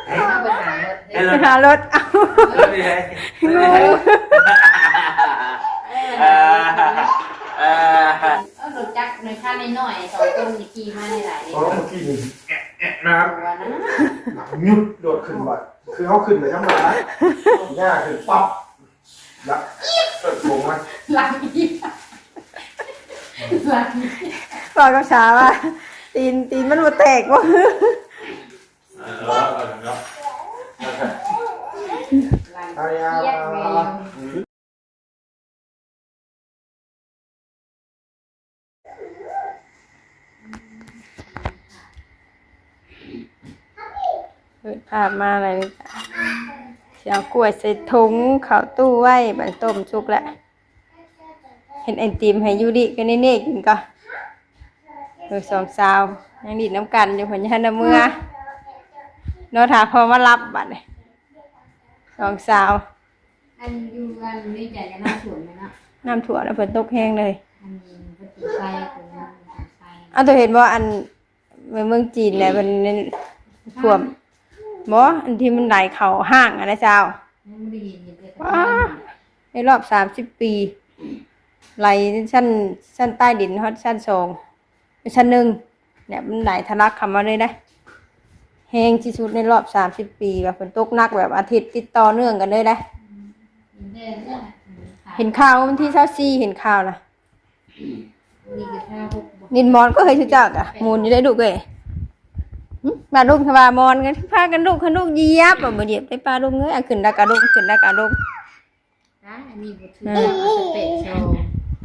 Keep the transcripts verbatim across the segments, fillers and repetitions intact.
เอาไปหารถ เอ้ย รถ หารถ เอา รถอยู่ไหน งู เออ เออ เอารถจักรหน่อย คันน้อยๆ สองคนนี่ขี่มาได้หลายเด้ เพราะว่าเมื่อกี้นี่แอะแอะนะครับ หัวนะ หลังหยุดโดดขึ้นมา คือเขาขึ้นไปธรรมดา ย่าขึ้นปั๊บ แล้วเกิดโค้งมา หลังอีก หลังอีก บอกกับสาวว่า ตีน ตีนมันบ่แตกบ่ เออ เออ เนาะ หลังเทียบเลย เปิดภาพมาอะไรนี่จ้ะ สิเอากล้วยใส่ถุง เข้าตู้ไว้ บัดต้มสุกแล้ว เฮ็ดไอติมให้ยูริกับเนเน่กินก่อน เออ สองสาว ยังดินน้ำกันอยู่ เพิ่นยังบ่ทันเมือ รอถ่าพ่อมารับบัดนี้ สองสาว อันอยู่อันนี้จะ จะน้ำท่วมไหมเนาะ น้ำท่วมแล้ว ฝนตกแฮงเลย อันนี้ก็ติดไฟ ตรงนั้นติดไฟ เอาตัวเห็นบ่ อันเมืองจีนเนี่ย มันท่วมบ่ อันที่มันไหลเข้าห้างอะนะเจ้า ยังไม่ได้ยินเลย ว้า ในรอบสามสิบปี ไหลชั้น ชั้นใต้ดินฮอดชั้นสอง ชั้นหนึ่ง เนี่ย มันไหลทะลักเข้ามาเลยนะ แฮงที่สุดในรอบสามสิบปี ว่าฝนตกหนักแบบอาทิตย์ติดต่อเนื่องกันเลยนะ เห็นข่าววันที่ซาวสี่ เห็นข่าวนะ นินหมอนก็เฮ้ย ชุเจ้ากะหมุนอยู่ได้ลูกเอ้ย หึ มาลูกทว่าหมอนกัน พากันลูก คันลูกเหยียบ บ่เหยียบได้ ป้าลูกเอ้ย เอาขึ้นแล้วกะลูก ขึ้นแล้วกะลูก อ่ะ อันนี้บ่ถือ เออ เอาสเปะโชว์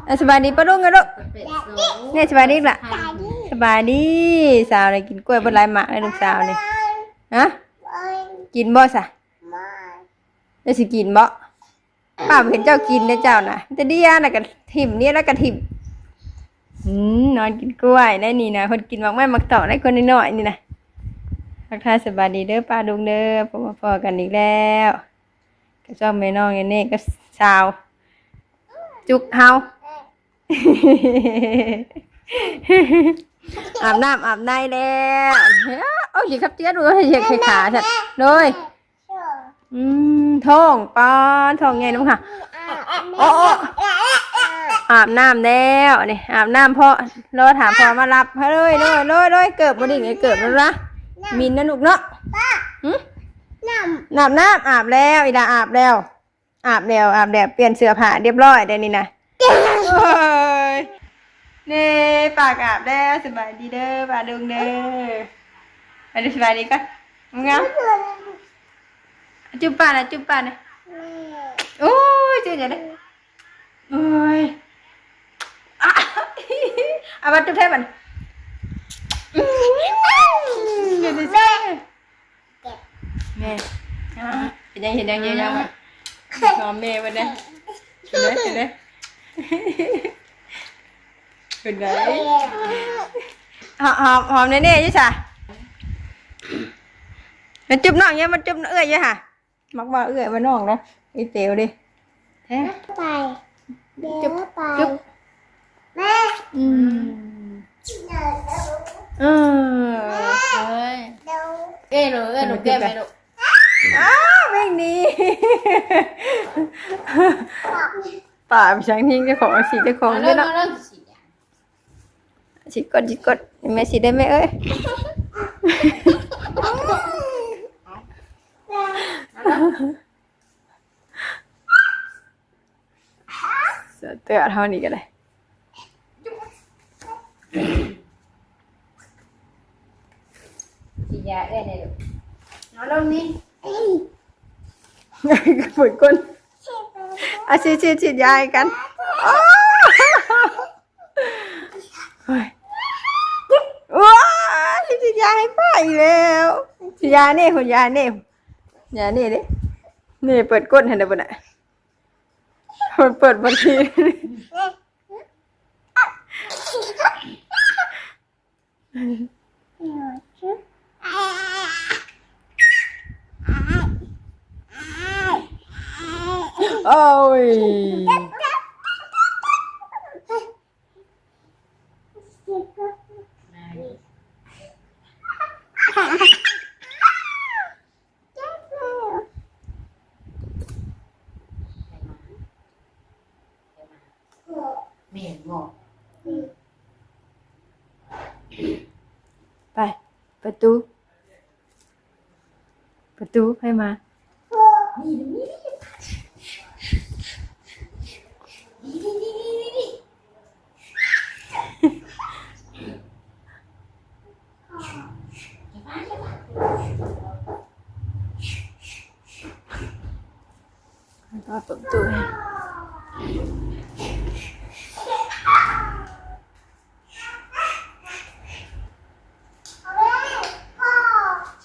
อ่ะ สบายดีป้าลุงกันลูก สเปะโชว์ เนี่ย สบายดีล่ะ สบายดี สาวนี่กินกล้วยเบิดหลายหมากเลย ลูกสาวนี่ ฮะ กินบ่ซะ แล้วสิกินบ่ ป้าบ่เห็นเจ้ากินเด้อเจ้าน่ะ แต่เดียน่ะกะถิ่ม เนี่ยแล้วกะถิ่ม อืม นอนกินกล้วยได้นี่นะ เพิ่นกินหมากไม้หมากตอกได้ คนน้อยๆนี่นะ ทักทายสบายดีเด้อป้าลุงเด้อ พบมาพ้อกันอีกแล้ว กับช่องแม่น้องเนเน่กับสาวจุกเฮา อาบน้ำอาบในแล้ว โอ้ย อย่าขับเตี้ยดู อย่าเขยขาฉันเลย อืม ท้องปานท้องใหญ่น้ำค่ะ โอ้ โอ้ อาบน้ำแล้วนี่ อาบน้ำเพราะรอถ่าพ่อมารับ เฮ้ย เลยเลยเลย เกิบมาดิ เกิบแล้วนะ มินนะลูกเนาะ หึ น้ำ น้ำ น้ำ อาบแล้ว อีดาอาบแล้ว อาบแล้ว อาบแล้ว เปลี่ยนเสื้อผ้าเรียบร้อยได้นี่นะ โอ้ย เน่ ปากอาบแล้ว สบายดีเด้อ ป้าลุงเด้อ อันนี้สบายดีก่อน งาม จุ๊บป้านะ จุ๊บป้านะ โอ้ย จุ๊บอย่าได้ โอ้ย อ่ะ เอามาจุ๊บแทนมัน อืม อย่าได้แซ่ แม่ อ่ะ เห็นยัง เห็นยัง เห็นยัง หอมแม่เพิ่นเด้ เห็นเด้ เห็นเด้ เห็นเด้ หอม หอม หอมเนเน่อยู่ซะ มาจุ๊บน้องเนี่ย มาจุ๊บเอื้อยอยู่ห่า มักว่าเอื้อยว่าน้องนะ ไอ้เต๋วดิ แท้ ไป จุ๊บ เดี๋ยวไป จุ๊บ แม่ อืม เออ เฮ้ย เดี๋ยว เอ้ยหนู เอ้ยหนู แก้มไหมลูก อ้าว วิ่งหนี ป่าไปช้างทิ้งเจ้าของ เอาสีเจ้าของ เอา ด้วยเนาะ เอา เอา สีก่อน สีก่อน แม่สีได้ไหมเอ้ย เสื้อเตื้อเท่านี้ก็ได้ สียาเอ้ยเนี่ยลูก เอาลงนี่ เปิดก้น อ่ะ ฉีด ฉีด ฉีดยาให้กัน โอ้ย โอ้ย ฉีดยาให้ป้าอีกแล้ว ฉีดยาเนี่ย คุณยาเนี่ย ยาเนี่ยดิ นี่เปิดก้นให้ได้บ่น่ะ มันเปิดบัญชี โอ้ย มา ไป ประตู ประตู ให้มา เปิดประตูให้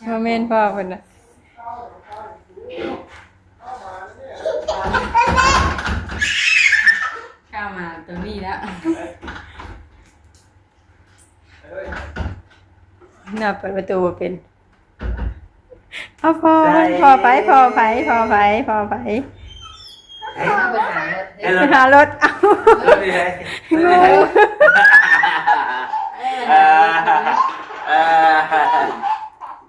บ่แม่นพ่อเพิ่นน่ะ เข้ามาตรงนี้แล้ว น่าเปิดประตูบ่เป็น เอาพ่อ ใช่ พ่อไผ พ่อไผ พ่อไผ พ่อไผ เอ้ย เอาไปหารถ ให้รถ หารถ เอา รถอยู่ไหน งู เออ เออ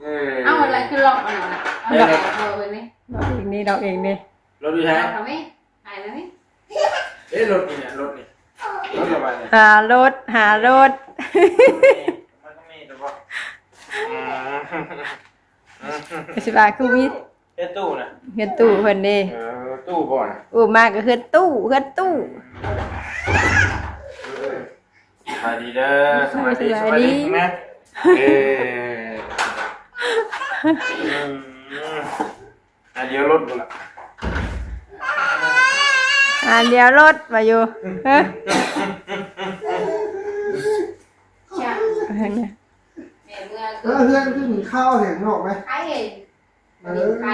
เออ เอาอะไรคือล็อกอันนั้นน่ะ เอา เออ ล็อกเบอร์ไว้นี่ ล็อกเองนี่ ล็อกเองนี่ รถอยู่ไหน เอาไปไหม หายแล้วนี่ เอ๊ะ รถนี่เนี่ย รถนี่ รถระบายเนี่ย หารถ หารถ มันต้องมีตัวบอก อืม สิว่าคือมี เฮ็ดตู้นะ เฮ็ดตู้เพิ่นเด้ เออ ตู้บ่อน อู้ มาก็เฮือนตู้ เฮือนตู้ เออ สบายดีเด้อ สบายดี สบายดี สบายดีนะ เออ อืม อ่ะ เดี๋ยวรถบ่ล่ะ อ่า เดี๋ยวรถมาอยู่ เฮ้ย แม่เมื่อ เออ เฮือนคือมีข้าวเห็นนอกไหม ไข่ เออ ไข่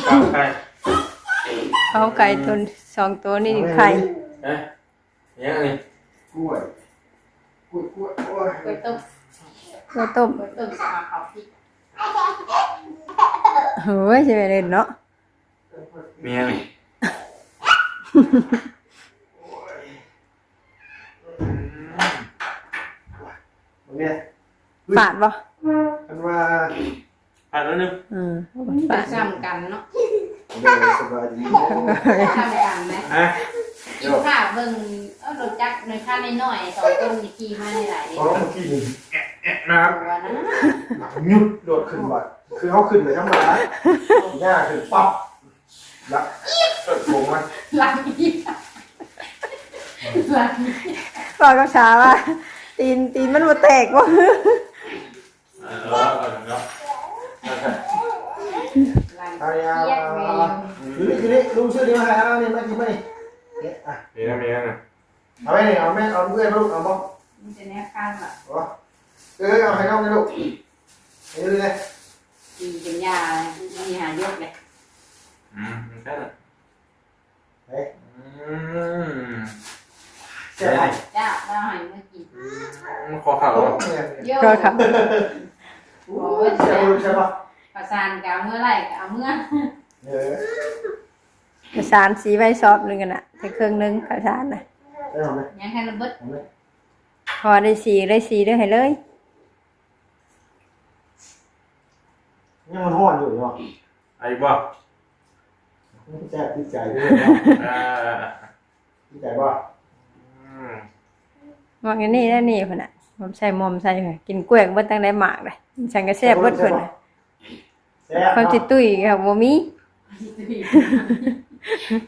ข้าวไข่ เขาไก่ตัวสองตัวนี่ไข่ เอ๊ะ ยังนี่ กล้วย กล้วย กล้วย โอ้ย กล้วยต้ม กล้วยต้ม กล้วยต้มสาเขาพริก โอ้ย ใช่ไหมเด่นเนาะ มียังนี่ เนี่ย ฝาดบ่ อันว่า อ่านแล้วนึง อืม มันเป็นซ้ำกันเนาะ เดี๋ยวสบายดี ซ้ำกันนะ ฮะ กินข้าวเบิ่ง เอ้า รถจักรในข้าน้อยๆ สองคนนี่ขี่มาในหลายเด้ อ๋อ เมื่อกี้นี่ แอะ แอะ นะครับ ว่านะ หยุดโดดขึ้นบ่อย คือเขาขึ้นไปธรรมดา หญ้าขึ้นปั๊บ แล้วเกิดโค้งมา หลังอีก หลังอีก บอกกับสาวว่า ตีน ตีนมันบ่แตกบ่ เออ เออ เนาะ เอายา เรียกแม่ อยู่นี่ อยู่นี่ ลุงซื้อนี่มาให้ เอานี่มากินมานี่ เนี่ย อ่ะ มีแล้ว มีแล้วนะ เอาไว้นี่ เอาแม่ เอาเพื่อนลูก เอาบ่ มันจะแนบข้างละ อ๋อ เออ เอาให้น้องนี่ลูก นี่เลย กินเป็นยา มีหายกเลย อืม มันแค่นั้น เฮ้ย อืม เสียบไป จ้า เราให้มากิน อืม ขอข่าว โอ้ย เยอะ ก็ครับ โอ้ย เสียบใช่ปะ ประสานกับเอาเมื่อไหร่ก็เอาเมื่อ เออ ประสานสีไว้ซอบหนึ่งกันน่ะ แต่เครื่องหนึ่งประสานน่ะ ได้หอมไหม ยังให้ระเบิด หอมไหม พอได้สี ได้สีด้วยให้เลย ยังมันฮ้อนอยู่เนาะ ไอ้บ่ แซ่บติดใจด้วยเนาะ อ่า ติดใจบ่ อืม มักอันนี้นะนี่พุ่นน่ะ หอมใส่หอมใส่ กินกล้วยเบิดตั้งได้หมากเลย ฉันก็แซ่บเบิดเพิ่นน่ะ แซ่บ ความสิตุ้ยก็บ่มี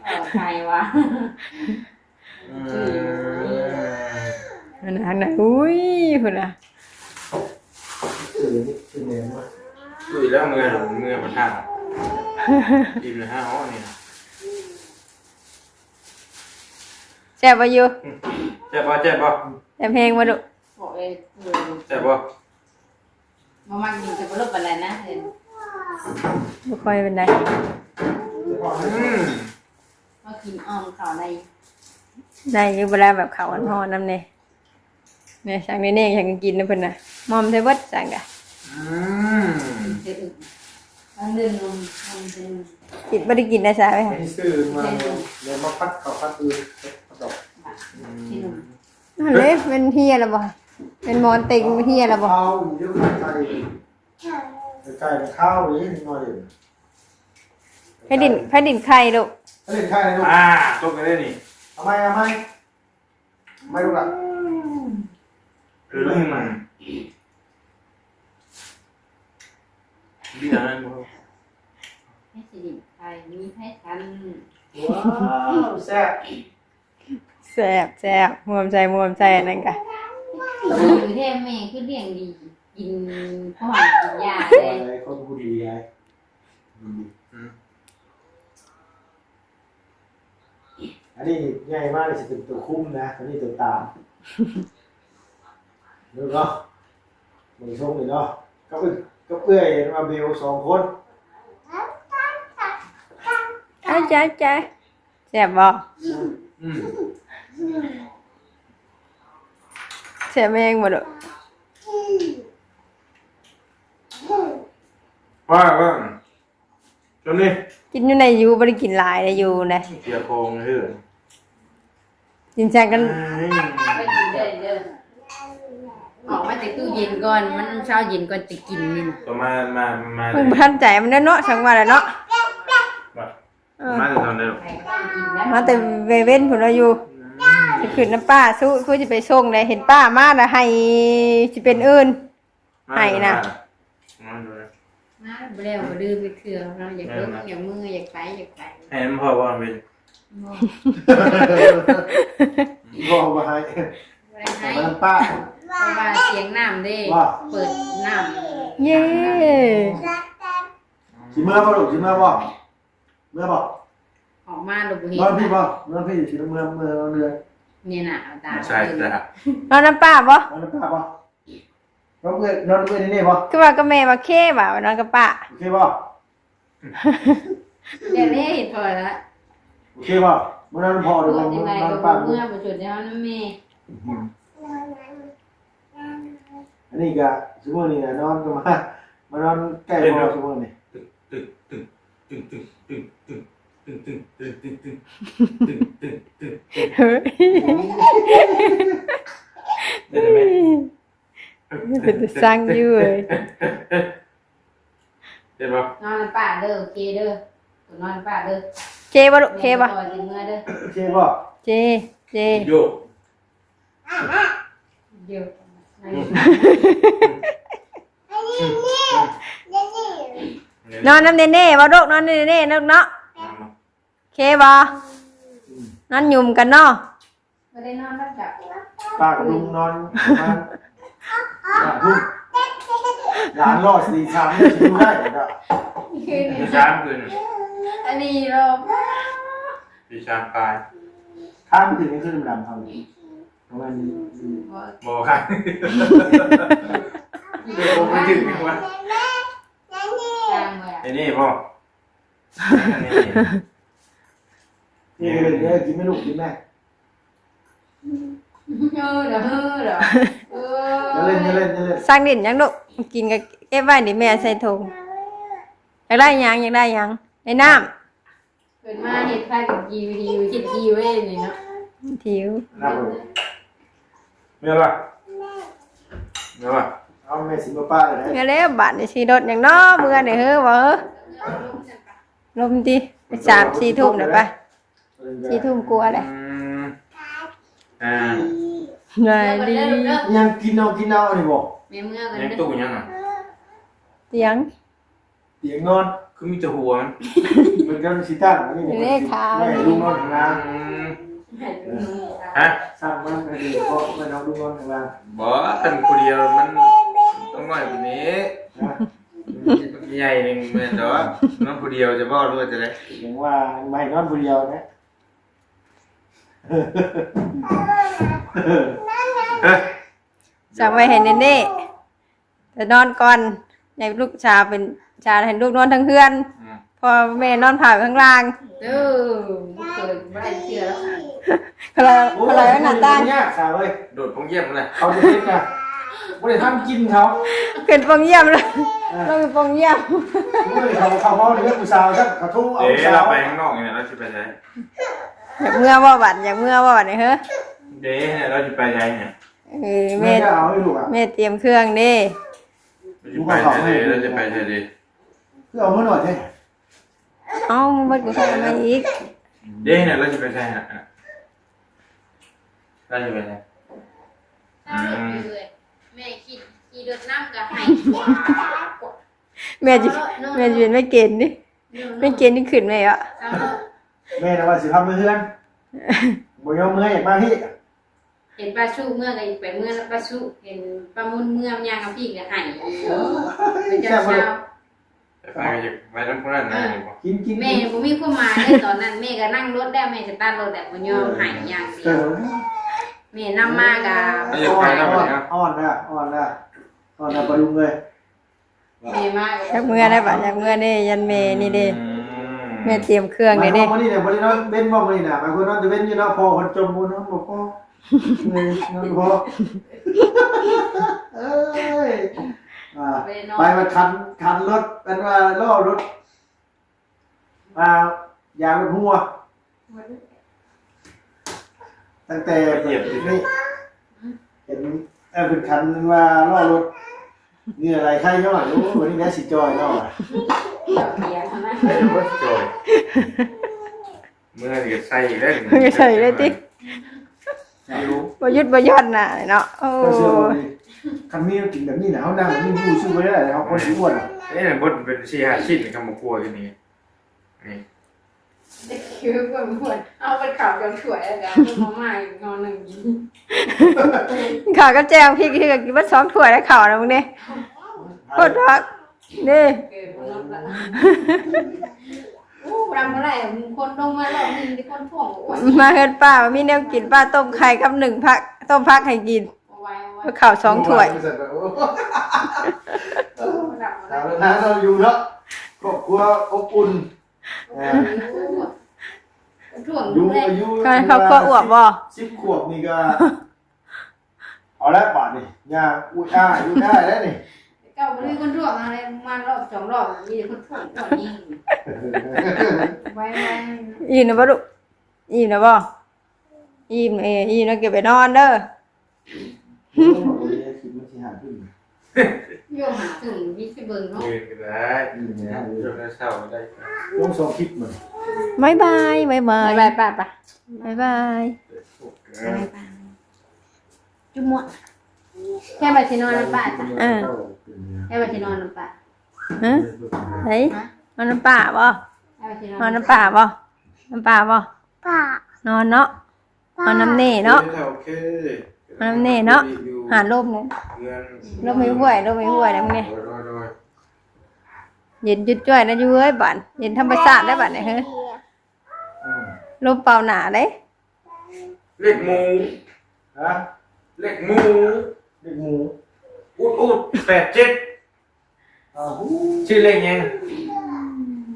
เออ ใครวะ อืม นั่นน่ะ นั่นน่ะ อุ้ย พุ่นน่ะ เออ นี่เป็นแนวมาก ตุ้ยแล้วเมือ เมือมาทาง อิ่มเลยฮะ อ๋อ นี่นะ แซ่บบ่อยู่ แซ่บบ่ แซ่บบ่ แซ่บแฮงบ่ลูก บอกเลย แซ่บบ่ บ่มักกินแต่บ่ลบปานใดนะเพิ่น บ่ค่อยเป็นได อืม มากินอ่อมข้าวใน ได้อยู่ เวลาแบบข้าวอ่อนๆนำแน่ เนี่ย สั่งแน่ๆ สั่งกินนะเพิ่นน่ะ หม่อมใส่เบิดสั่งกะ อืม กินแต่อึ่ง ทั้งเรื่องนม นมเต็ม กิน บ่ได้กินนะจ๊ะ ไปหา อันนี้ซื้อมา เดี๋ยวมาผัดข้าวผัดอื่น ผัดดอก อืม ที่นม นั่นเลย เป็นเฮียแล้วบ่ เป็นหมอนเต็งเฮียแล้วบ่ เอาอยู่เดี๋ยวมันไก่ ไก่มันข้าวอยู่นิดหน่อยเดียว ไผดิน ไผดินไข่ลูก ไผดินไข่ลูก อ่า ตกไปได้นี่ เอาไหม เอาไหม ไม่รู้ละ เรื่องมันเบียร์นั่นบ่ ให้สิริไทยมีไทยทัน ว้าวแซ่บ แซ่บแซ่บม่วมใจม่วมใจนั่นกะ คือแท้แม่คือเลี้ยงดี กินพ่อกินยาเลย อะไรคนพูดดีไงอืมอันนี้ใหญ่มากเลยสิเป็นตัวคุ้มนะอันนี้ตัวตามแล้วก็มือชงเลยเนาะก็เอื้อยก็เอื้อยมาเบลสองคน เอาใจใจแซ่บบ่ อืม แซ่บแมงบ่ดอก ว่าว่าจนนี่ กินอยู่ในอยู่บ่ได้กินหลายในอยู่นะ เสียโครงเลย กินแซ่บกัน ไปกินได้เด้อออกมาจากตู้เย็นก่อนมันเช้าเย็นก่อนจะกินนี่นะ ก็มามามา มันบ่ทันใจมันเด้อเนาะช่างว่าแล้วเนาะ มามาแต่ตอนเดียว ไปก็ต้องกินนะ มาแต่เวเว่นพุ่นเนาะอยู่สิขึ้นน้ำป้าสู้คือสิไปส่งได้เห็นป้ามาแล้วให้สิเป็นอื่น ให้นะ มาเลย มาบ่แล้วบ่ลืมไปเถื่อเราอยากลงอยากมืออยากไปอยากไป ให้มันพอว่าเป็น บ่ บอกมาให้ บ่ได้ให้ มาน้ำป้า เพราะว่าเสียงน้ำเด้ ว่า เปิดน้ำ เย้ สิเมื่อบ่ลูกสิเมื่อบ่เมื่อบ่ ออกมาเราบ่เห็น นอนพี่บ่นอนพี่อยู่สิเมื่อเมื่อเมื่อ เนี่ยน่ะเอาตา ใช่จ้ะ นอนน้ำป้าบ่ นอนน้ำป้าบ่นอนเอื้อยนอนเอื้อยนี่บ่ คือว่าก็แม่ว่าเคบ่าว่านอนกับป้า โอเคบ่ เดี๋ยวนี้เห็นพอละ โอเคบ่เมื่อนั้นพอ ตั เดี๋ยว ว ผม ที่ไหน นอน ก็ ป้า เมื่อบ่จนแล้วนั่นแม่ อันนี้ก็สมมตินี่นะนอนก็มามานอนใกล้พ่อสมมตินี่ ตึกตึกตึกตึกตึกตึกตึกตึกตึกตึกตึกตึกตึกตึกตึกตึกตึกตึก เฮ้ย ได้ไหม เป็นตาสั่งอยู่เว้ย เห็นปะ นอนป่าเด้อโอเคเด้อตัวนอนป่าเด้อ เคบ่ลูกเคบ่ แม่นอนเมื่อเด้อ โอเคบ่ เคเค โยก เดี๋ยว นอนน้ำเนเน่บ่ลูกนอนเนเน่ลูกเนาะเคบ่นอนหยุ่มกันเนาะ ไม่ได้นอนรับจับ ป้ากับลุงนอนประมาณสามทุ่มหลานรอดสี่สามเนี่ยอยู่ได้ก็ คืน มีสามคืน อันนี้รอ มีสามปลาย ข้ามคืนนี้ขึ้นดำทำประมาณนี้ บอกค่ะ อยู่ ไม่ถึงว่า ตามเลย ไอ้นี่บอกอันนี้ นี่เลยเนี่ยกินไม่ลูกกินแม่ เออเด้อเออเด้อเออ จะเล่นจะเล่นจะเล่น สร้างดินยังลูกกินก็เก็บไว้นี่แม่ใส่ถุงอยากได้หยังอยากได้หยังในน้ำ เกิดมาเห็ดพากินกีวิดีโอคิดกีเว้ยนี่เนาะ ถิว นับเลย ไม่เอาละไม่เอาละ เอาแม่สิมาป้าเลยนะ เมื่อแล้วบาดนี่สิรถหยังเนาะเมื่อนี่เฮ้อบ่เฮ้อลมติไปสามสี่ทุ่มเดี๋ยวไปสี่ทุ่มกลัวาเลย อืมอ่า นายดี ยังกินเอากินเอาอันนี้บอก แม่เมื่อกัน ยัง เด้ ตู้ อ ยังอ่ะ เตียง เตียงนอน คือมีแต่หัวมัน มันก็สิตั้งอันนี้ เลขขาว ไม่ให้ลูกนอนข้างล่าง อืมฮะ สร้างบ้านให้ดีเพราะไม่ให้ลูกนอนข้างล่าง บอกกันคนเดียวมันต้องน้อยกว่านี้ นะ ใหญ่หนึ่งเมตรแต่ว่าน้องคนเดียวจะบอกด้วยจะได้ อย่างว่าไม่ให้นอนคนเดียวนะ เฮ้ย สั่งไว้ให้เนเน่แต่นอนก่อนให้ลูกสาวเป็นชาให้ลูกนอนทั้งเฮือน อืม พ่อแม่นอนผ่าข้างล่าง เออเกิดบ่ได้เชื่อแล้วค่ะ เขาเลยเขาเลยหน้าต่าง เนี่ยสาวเลย โดดพงเยี่ยมเลย เขาจะเล่นนะไม่ได้ทำกินเขา ขึ้นปองเยี่ยมเลยลงปองเยี่ยม ไม่ได้เขาเขาเขาเรียกผู้สาวสักเขาทุกเอา เอ๊ะ ผู้สาว เราไปข้างนอกเนี่ยเราจะไปไหน อยากเมื่อว่าบัดอยากเมื่อว่าบัดนี่เฮ้อ เด้เนี่ยเราจะไปไหนเนี่ย เออ ไม่ แม่ ได้เอาให้ลูกอ่ะ แม่เตรียมเครื่องเด้ เราจะไปไหนเด้เราจะไปไหนเด้ คือเอาเมื่อหน่อยเนี่ย เอ้ามันก็ใส่มาอีก เด้เนี่ยเราจะไปไหนฮะ ได้อยู่ไหมเนี่ย เศร้าอยู่เลยแม่ขี่ขี่รถน้ำก็ให้ แม่จะแม่จะเป็นแม่เกณฑ์ดิแม่เกณฑ์นี่ขึ้นไหมอ่ะ เศร้า แม่นะว่าสิพาเมื่อเฮือนบ่ยอมเมื่ออยากมาพี่ เห็นป้าสู้เมื่อก็ไปเมื่อป้าสู้เห็นป้ามุ่นเมื่อย่างกับพี่ก็ให้ แซ่บบ่ลูก ไปไปก็จะไปน้ำพุนั่นนะ กินกิน แม่บ่มีความหมายเลยตอนนั้นแม่ก็นั่งรถได้แม่สตาร์ทรถแต่บ่ยอมให้อย่างเดียวแม่นำมาก็ ก็จะไปแล้วไปนะ อ่อนนะอ่อนนะอ่อนนะปลาดุงเลย แม่มา อยากเมื่อได้ปะอยากเมื่อได้ยันแม่นี่เด้ อืม แม่เตรียมเครื่อง มา เลยเด้ นอนมื้อนี้เนี่ยบ่ได้นอนเว้นบ่มื้อนี้นะบางคนนอนแต่เว้นอยู่เนาะพอคนจมบุญเนาะบ่พอเลยนอนบ่พอเอ้ยอ่าไปมาคันคันรถเป็นว่าล้อรถอ่ายางรถหัว ตั้งแต่ เหยียบอยู่ นี่เห็นเออเป็นคันว่าล้อรถนี่อะไรใครเนาะโอ้วันนี้แม่สิจอยเนาะ เสียนะ ไอ้เจ้าก็จอย เมื่อเดี๋ยวใส่อีกแล้ว เมื่อใส่ได้ติ ไม่รู้ บ่หยุดบ่หย่อนน่ะเนาะโอ้ ก็เชื่อว่าคันมีกินแบบนี้นะเขานั่งนี่ดูชื่อไม่ได้เขาคนอ้วน เอ้ยบดเป็นสี่ห้าชิ้นคำมากลัวกันนี่นี่ เด็กคิวก็ม่วนเอาไปข่าวจนช่วยแล้วก็มาม่าอีกนอนหนึ่งกิน ข้าวกับแจ่วพริกคือกินมาสองถ้วยแล้วข้าวนะมึงเนี่ยโคตรพักนี่ เกิดมานอนละโอ้รำอะไรมึงคนลงมาแล้วมึงเป็นคนท่วงอ้วน มาเฮือนป้ามีแนวกินป้าต้มไข่กับหนึ่งผักต้มผักให้กิน เอาไว้เอาไว้ กับข้าวสองถ้วย ไม่ใส่แบบโอ้ รำอะไร ฐานะเราอยู่เนาะครอบครัวอบอุ่น ท่วง ดู เลย อายุ ก็ครอบครัวอวบบ่ สิบขวบนี่ก็เอาละบาทนี่ยาอุ้ยอ้าอยู่ได้แล้วนี่ เจ้าไม่ได้คนท่วงอะไรมารอบสองรอบมีแต่คนท่วงท่วงนี่ไว้ไว้ อิ่มนะบ่ลูกอิ่มนะบ่อิ่มเอออิ่มแล้วเก็บไปนอนเด้อ โอ้ยคิดมันสิหาขึ้น โยมหาถึงวิธีเบิ่งเนาะ ยืนก็ได้ อืมนะ ช่วงเช้าได้ ต้องสองคลิปมัน บายบายบายบาย บายบายป้าป้า บายบาย เออ จุ๊บมั่วแค่ไปที่นอนนะป้าจ้ะ เออ แค่ไปที่นอนนะป้า ฮะเฮ้ยเอาน้ำป้าบ่ แค่ไปที่นอน เอาน้ำป้าบ่น้ำป้าบ่ ป้า นอนเนาะนอนน้ำเน่เนาะ โอเค เอาน้ำเน่เนาะหาลมเลย เงิน ลมไม่ห่วยลมไม่ห่วยแล้วมึงเนี่ย โดยโดยโดย เย็นจุดจ้อยนะอยู่เฮ้ยบ้านเย็นธรรมชาติได้บ้านเนี่ยเฮ้ย อืม ลมเป่าหนาเลย เลขหมู ฮะ เลขหมู เด็กหมู อุดอุดแปดเจ็ด อ้าวหู ชื่อเลขยัง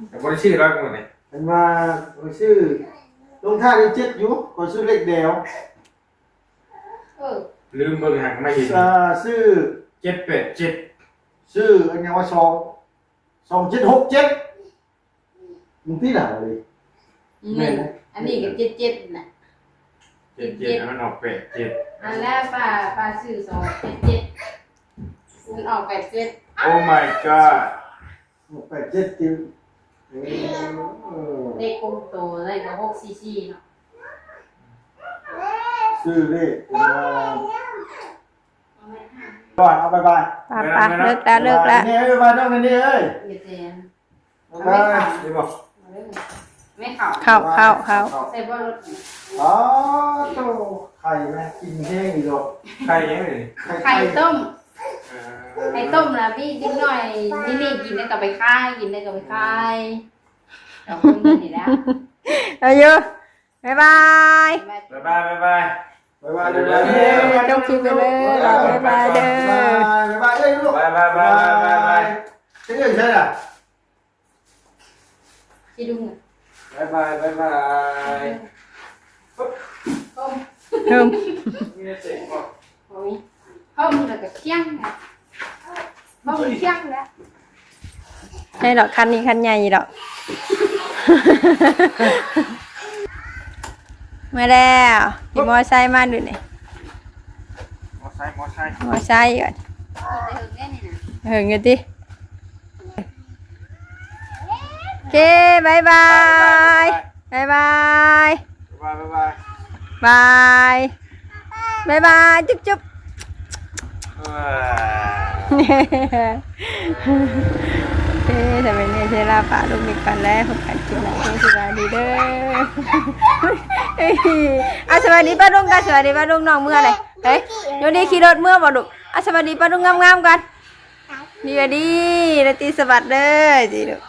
แต่บริชื่อร้อยหมดเนี่ย เป็นมาชื่อลงท้ายด้วยเจ็ดอยู่ก็ชื่อเลขเดียว เออ ลืมเบิ่งหักไม่เห็น อ่าชื่อ เจ็ดแปดเจ็ด ชื่ออันนี้ว่าสองสองเจ็ดหกเจ็ดมึงที่ไหนเลย นี่อันนี้ก็เจ็ดเจ็ดน่ะ เจ็ดเจ็ดแล้วมันออกแปดเจ็ด อันแรกป้าป้าซื้อสองเจ็ดเจ็ดมันออกแปดเจ็ด Oh my god แปดเจ็ดจริงเออ เลขกลมโตเลยก็หกสี่สี่เนาะ ชื่อเลขเป็นว่าก่อนเอาบายบาย ป้าป้าเลิกแล้วเลิกแล้ว นี่บายบายน้องนันนี่เอ้ย เดี๋ยวเจน บายบาย นี่บอก ไม่เข่า เข้าเข้าเข้า ใส่บ่รถ อ๋อโตไข่ไหมกินแห้งอีกหรอก ใครยังไง ไข่ ไข่ต้ม เออ ไข่ต้มนะพี่นิดหน่อยนี่นี่กินได้ก็ไปค่ายกินได้ก็ไปค่ายเอาคนเดียวนี่แล้ว เอาอยู่บายบาย บายบายบายบาย บายบายบายบาย จบคลิปไปเลยบายบายเด้อ บายบายเอ้ยลูก บายบายบายบายบายบาย เอ้ยใช่ล่ะ คิดดู บายบายบายบาย ต้ม เพิ่ม นี่เจ๋งว่ะ เอาไหมต้มแล้วก็เคี่ยงนะต้มเคี่ยงแล้ว ใช่ดอกคันนี้คันใหญ่ดอก มาแล้วขี่มอไซค์มาดูนี่ มอไซค์มอไซค์ มอไซค์ก่อน เออเนี่ยนี่นะ เหิงกันติโอเคบายบายบายบาย บายบายบาย บาย บ๊ายบายจุ๊บจุ๊บ เอ้ยทำไมเนี่ยเซราปะลูกมีกันแล้วพบกันคลิปหน้าสวัสดีเด้อ เอ้ยเอาสวัสดีป้าลุงกันสวัสดีป้าลุงน้องเมื่อเลยเฮ้ยโยนดีขี่รถเมื่อบ่ลูกเอาสวัสดีป้าลุงงามๆกันดีกว่าดีราตรีสวัสดิ์เด้อจีลูก